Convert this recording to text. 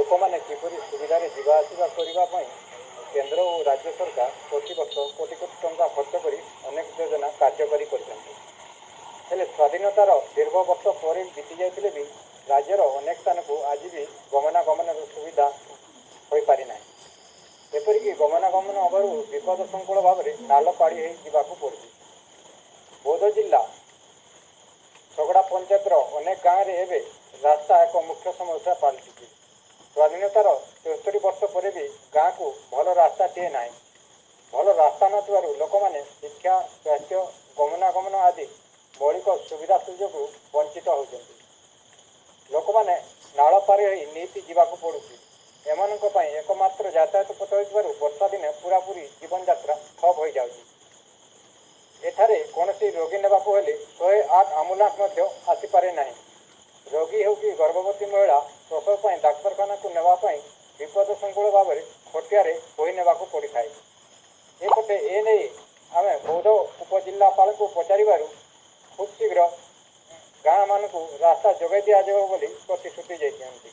ଲୋକମାନେ କିପରି ସୁବିଧାରେ ଯିବା ଆସିବା କରିବା ପାଇଁ କେନ୍ଦ୍ର ଓ ରାଜ୍ୟ ସରକାର ପ୍ରତିବର୍ଷ କୋଟି କୋଟି ଟଙ୍କା ଖର୍ଚ୍ଚ କରି ଅନେକ ଯୋଜନା କାର୍ଯ୍ୟକାରୀ କରିଛନ୍ତି। ହେଲେ ସ୍ୱାଧୀନତାର ଦୀର୍ଘ ବର୍ଷ ପରେ ବିତି ଯାଇଥିଲେ ବି ରାଜ୍ୟର ଅନେକ ସ୍ଥାନକୁ ଆଜି ବି ଗମନାଗମନର ସୁବିଧା ହୋଇପାରିନାହିଁ। ଏପରିକି ଗମନାଗମନ ଅଭାବରୁ ବିପଦ ସଂକୁଳ ଭାବରେ ନାଲ ପାରି ହେଇ ଯିବାକୁ ପଡୁଛି। ବୌଦ୍ଧ ଜିଲ୍ଲା ଶଗଡ଼ା ପଞ୍ଚାୟତର ଅନେକ ଗାଁରେ ଏବେ ରାସ୍ତା ଏକ ମୁଖ୍ୟ ସମସ୍ୟା ପାଲଟିଛି। ସ୍ୱାଧୀନତାର 73 ବର୍ଷ ପରେ ବି ଗାଁକୁ ଭଲ ରାସ୍ତାଟିଏ ନାହିଁ। ଭଲ ରାସ୍ତା ନଥିବାରୁ ଲୋକମାନେ ଶିକ୍ଷା, ସ୍ୱାସ୍ଥ୍ୟ, ଗମନାଗମନ ଆଦି ମୌଳିକ ସୁବିଧା ସୁଯୋଗରୁ ବଞ୍ଚିତ ହେଉଛନ୍ତି। ଲୋକମାନେ ନାଳ ପାରି ହୋଇ ନିତି ଯିବାକୁ ପଡୁଛି। ଏମାନଙ୍କ ପାଇଁ ଏକମାତ୍ର ଯାତାୟାତ ପଥ ହୋଇଥିବାରୁ ବର୍ଷା ଦିନେ ପୁରାପୁରି ଜୀବନଯାତ୍ରା ଠପ୍ ହୋଇଯାଉଛି। ଏଠାରେ କୌଣସି ରୋଗୀ ନେବାକୁ ହେଲେ 108 ଆମ୍ବୁଲାନ୍ସ ମଧ୍ୟ ଆସିପାରେ ନାହିଁ। ରୋଗୀ ହେଉ କି ଗର୍ଭବତୀ ମହିଳା, ପ୍ରସବ ପାଇଁ ଡାକ୍ତରଖାନାକୁ ନେବା ପାଇଁ ବିପଦ ସଂକୁଳ ଭାବରେ ଖଟିଆରେ ବୋହି ନେବାକୁ ପଡ଼ିଥାଏ। ଏପଟେ ଏ ନେଇ ଆମେ ବୌଦ୍ଧ ଉପଜିଲ୍ଲାପାଳଙ୍କୁ ପଚାରିବାରୁ ଖୁବ୍ ଶୀଘ୍ର ଗାଁମାନଙ୍କୁ ରାସ୍ତା ଯୋଗାଇ ଦିଆଯିବ ବୋଲି ପ୍ରତିଶ୍ରୁତି ଦେଇଛନ୍ତି।